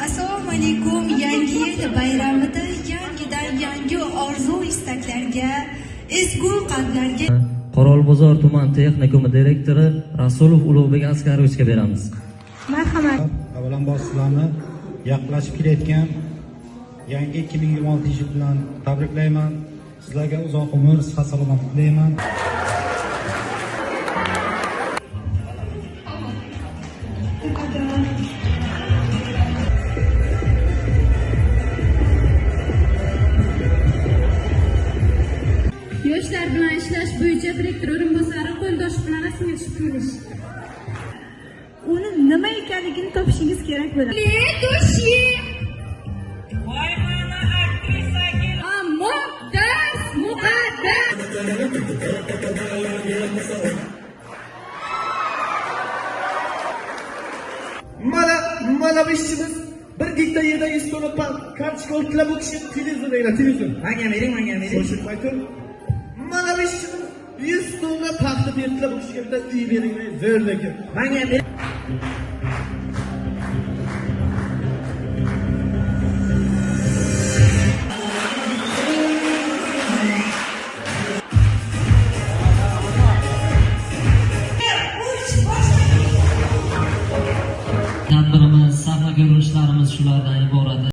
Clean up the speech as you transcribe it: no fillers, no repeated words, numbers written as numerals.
Assalomu alaykum. Yangi yil bayramida yangidan yangi orzu istaklarga, ezgu qalblarga. Qorolbozor tuman texnikumi direktori Rasulov Ulug'bek Askarovichga beramiz. Marhamat. Avvalambor sizlarni yaqinlashib kelayotgan yangi 2026 yil bilan tabriklayman. Sizlarga uzoq umr, sihat salomatlik tilayman. Yoshlar bilan ishlash bo'yicha direktor o'rinbosari qo'ldosh bilan rasmga tushib kelish. Uni nima ekanligini topishingiz kerak bo'ladi. Души. Ammo dars muqaddas. Mana bu ishchimiz 1 gektar yerda 100 tonna kartoshka o'tlar, bu kishi televizor deylar, televizor. Manga bering, manga bering. Shoshilmay tur. Mana bu ishchimiz 100 tonna paxta berdilar, bu kishiga bitta uy bering, zo'r lekin. Manga bering. Tadbirimiz, sahna ko'rinishlarimiz shulardan iborat.